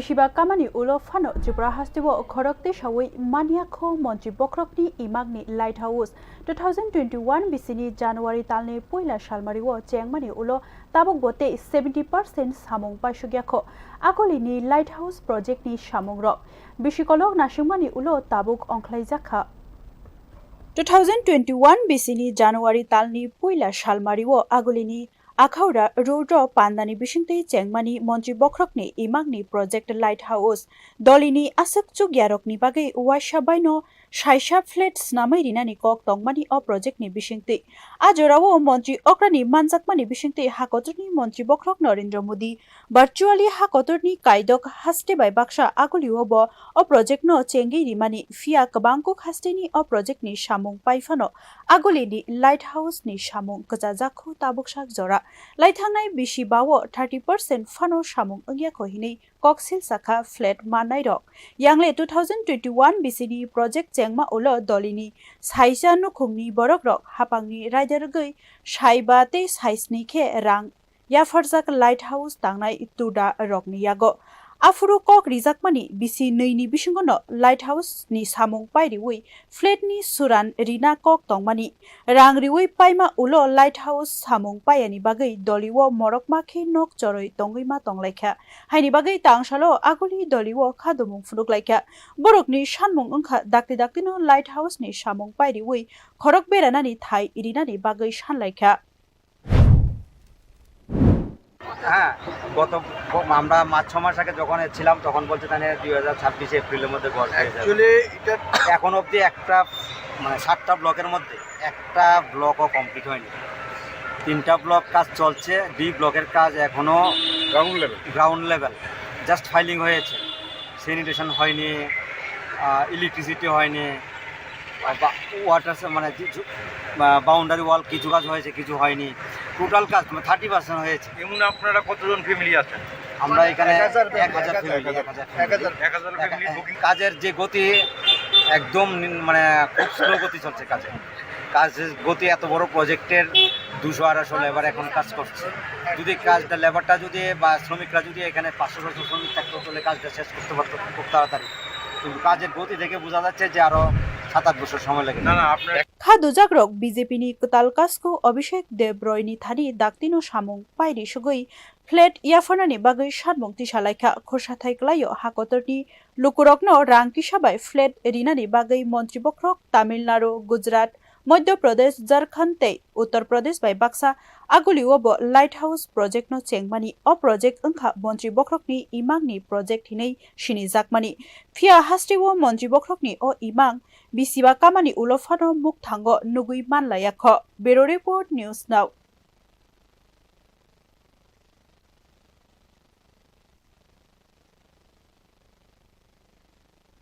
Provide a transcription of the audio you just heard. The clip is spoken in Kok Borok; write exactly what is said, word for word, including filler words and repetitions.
Siba kamani ulo phano Tripura hasteo khorok tisawi manyakho montri bokhorokni imangni Light House. Two thousand twenty-one bisini January talni puila salmario chengmani ulo tabuk bo tei seventy percent samung paisukyakho. Agulini Light House projectni samungrok bisi kolok nasingmani ulo tabuk ongkhlaijakha. Two thousand twenty-one bisini January talni puila salmario agulini Akhaura road o pandani bisingtwi chengmani montri bokhorokni imangni project Light House. Dolini aswk chukyarokni bagwi uaisa baino saisa flat snamwi rinani kok tongmani o projectni bisingtwi. A jorao montri okrani manjakmani bisingtwi hakotorni montri bokhorok Narendra Modi virtually hakotorni kaidok haste bai baksa agulio bo o projectno chengwi rimani, phiya kwbangkuk hasteni o projectni samung paiphano agulini Light House ni samung kwchajakhu tabuksak jora. Laithangnai bisi bao thirty percent phano samung wngyakho hinwi kok silsakha flat mannairok. Yangle two thousand twenty-one bisini project chengma ulo dolini saisa nukhungni borokrok hapangni raida rwgwi saiba tei saisni khe rang yapharjak Light House tangnai tuda rokni yago. Aphuru kok rijakmani bisi nwi ni bisingono Light House ni samung pairiwi flat ni suran rina kok tongmani. Rang riwi paima ulo Light House samung payani bagwi dolio morokma khe nok chorwi tongwi ma tonglaikha. Haini bagwi tangsalo aguli dolio khadumung phunuklaikha. Borokni sanmung wngkha dakti daktino Light House ni samung pairiwi khorok beranani thai rinani bagwi sanlaikha. হ্যাঁ, গত ব-, আমরা মাস ছ মাস আগে যখন এসেছিলাম, তখন বলছে তাহলে দুই হাজার ছাব্বিশে এপ্রিলের মধ্যে ঘর পেয়ে যাবে। অ্যাকচুয়ালি এটা এখন অবধি একটা, মানে, সাতটা ব্লকের মধ্যে একটা ব্লকও কমপ্লিট হয়নি। তিনটা ব্লক কাজ চলছে, ডি ব্লকের কাজ এখনো ground level. Ground level, just filing হয়েছে, স্যানিটেশন হয়নি, ইলেকট্রিসিটি হয়নি, ওয়াটার, মানে, বাউন্ডারি ওয়াল কিছু কাজ হয়েছে, কিছু হয়নি। টোটাল কাজ, মানে, থার্টি পার্সেন্ট হয়েছে। এমনি আপনারা কতজন ফ্যামিলি আছেন? আমরা এখানে এক হাজার ফ্যামিলি। এক হাজার ফ্যামিলি। এক হাজার ফ্যামিলি বুকিং। কাজের যে গতি, একদম নি-, মানে, খুব স্লো গতি চলছে কাজে। কাজের গতি এত বড় প্রজেক্টের, দুশো আড়াইশো লেবার এখন কাজ করছে। যদি কাজটা, লেবারটা যদি বা শ্রমিকরা যদি এখানে পাঁচশো ছয়শো শ্রমিক থাকতো, তাহলে কাজটা শেষ করতে পারতো খুব তাড়াতাড়ি। কিন্তু কাজের গতি দেখে বোঝা যাচ্ছে যে আরো সাত আট বছর সময় লেগে না যাবে। না আপনার Kha dujakrok B J P ni kwtal kasku Abhishek Deb Roy ni thani daktino samung pairi sugwi flat yapharnani bagwi sanmung tisalaikha. Khorsathai kwlaio hakotorni lukurokno rang kisa bai flat rinani bagwi montri bokhorok Tamil Nadu, Gujarat, Madhya Pradesh, Jharkhand tei Uttar Pradesh bai baksa agulio bo Light House project no chengmani. O project wngkha montri bokhorokni imangni project hinwi sinijakmani. Phiya hasteo montri bokhorokni o imang bisiba kamani ulo phano mukthango nugwi manlaiya kho. Bureau Report, News Now.